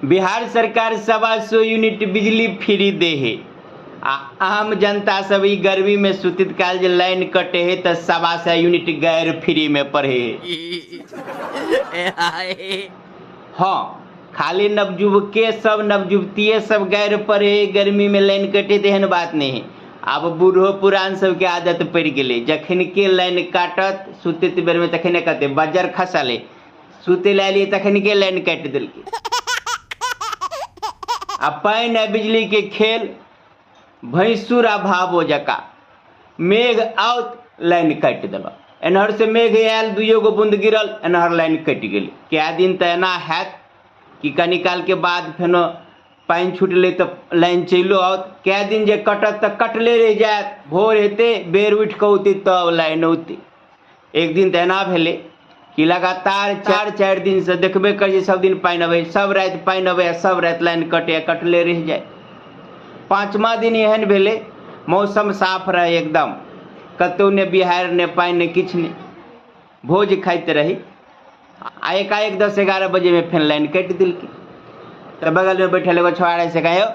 बिहार सरकार 125 यूनिट बिजली फ्री दे है आ आम जनता सब ई गर्मी में सुतित काल जे लाइन कटे है तऽ 125 यूनिट गैर फ्री में पड़े है। हाँ, खाली नवयुवके सब नवयुवतीये सब गैर पड़े है गर्मी में लाइन कटे तऽ एहन बात नहीं है। आब बूढ़ो पुरान सबके आदत पड़ि गेलै, जखन के लाइन काटत सुतैत बेरमे तखने कहतै बज्जर खसल है, सुते लए एलियै तखन के लाइन काटि देलकै। आ पानि आ बिजली के खेल भैंसुर आ भावो जकाँ, मेघ आओत लाइन काटि देलक, एन्हर से मेघ आयल दुइयो गो बूंद गिरल एन्हर लाइन कटि गेलै। कए दिन तऽ एना हैत कि कनी कालके बाद फेनो पानि छुटलै तऽ लाइन चलिओ आओत, कए दिन जे कटत तऽ कटले रहि जायत, भोर हेतै बेर उठि कऽ औतै तब लाइन औतै। एक दिन तऽ एना भेलै कि लगातार 4-4 दिनसँ देखबे करै छियै सब दिन पानि अबै, सब राति पानि अबै आ सब राति लाइन कटै आ कटले रहि जाइ। 5वां दिन एहन भेलै, मौसम साफ रहै एकदम, कतहु नहि बिहाड़ि नहि पानि नहि किछु नहि, भोज खाइत रही आ एकाएक 10-11 बजेमे फेर लाइन काटि देलकै। तऽ बगलमे बैठल एगो छोड़ा रहै, से कहै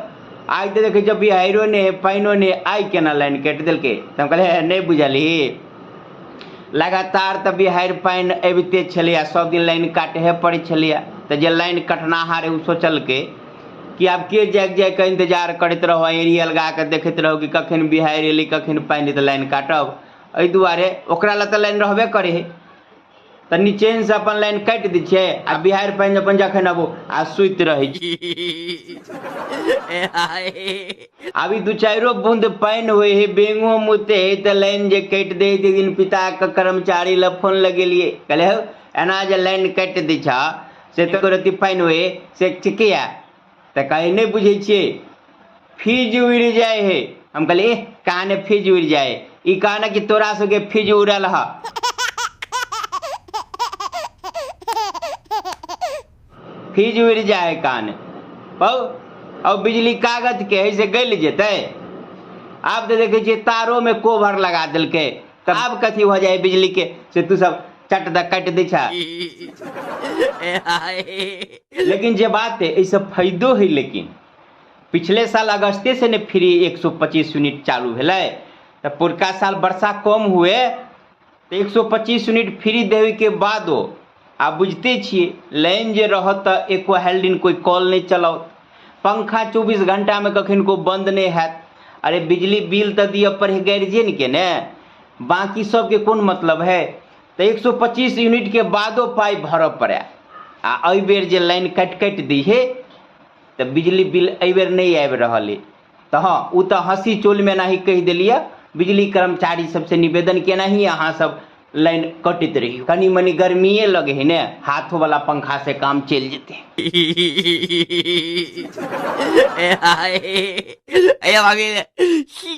आइ तऽ देखै छियै बिहाड़िओ नहि हइ पानिओ नहि हइ, आइ केना लाइन काटि देलकै? तऽ हम कहलियै हे नहि बुझलही, लगातार तऽ बिहाड़ि पानि अबिते छलैए, सब दिन लाइन काटहे पड़ै छलैए। तऽ जे लाइन कटनाहार ओ सोचलकै कि आब के जागि जागि कऽ इन्तजार करैत रहू, एरियल लगा कऽ देखैत रहू कि कखन बिहाड़ि एलै कखन पानि तऽ लाइन काटब, एहि दुआरे ओकरा लए तऽ लाइन रहबे करै हइ। तऽ निचेनसँ अपन लाइन काटि दै छियै आ बिहाड़ि पानि अपन जखन आबू आ सुति रहै छी। आब ई 2-4 बूंद पानि होइ है, बेंगो मुते है तऽ लाइन जे काटि दै है। एक दिन पिताके कर्मचारी लए फोन लगेलियै, कहलियै हौ एना जे लाइन काटि दै छह से तऽ एको रत्ती पानि होइ है से किया? तऽ कहै नहि बुझै छियै फीज उड़ि जाइ है। हम कहलियै एह कहाँ फीज उड़ि जाइ है, ई कह ने कि तोरा सबके फीज उड़ल ह। फीज उड़ि जाइ है कान हौ, और बिजली कागज के है से गलि जेतै। आब तऽ देखै छियै तारोमे कोभर लगा देलकै, तऽ आब कथी भऽ जाइ है बिजली के से तू सब चट दऽ काटि दै छह। लेकिन जे बात है एहिसँ फायदो है, लेकिन पिछले साल अगस्ते से ने फ्री 125 यूनिट चालू भेलै, तऽ पुरका साल वर्षा कम हुए तऽ 125 यूनिट फ्री देबैके बादो आब बुझिते छियै लाइन जे रहत तऽ एको हैल्डिन कोइ कॉल नहि चलाओत, पंखा 24 घंटामे कखन को बन्द नहि हैत। अरे बिजली बिल तऽ दिअ पड़ै गार्जियनके ने, बाँकी सबके कोन मतलब है। तऽ 125 यूनिटके बादो पाइ भरऽ पड़ै। आ एहिबेर जे लाइन काटि काटि दै है तऽ बिजली बिल एहिबेर नहि आबि रहल अइ। तऽ हँ ओ तऽ हँसी चोलमे एनाही कहि देलियै, बिजली कर्मचारी सबसँ निवेदन कि एनाही अहाँ सब लाइन कटैत रहियौ, कनि मनि गर्मिए लगै है ने, हाथोवला पंखासँ काम चलि जेतै।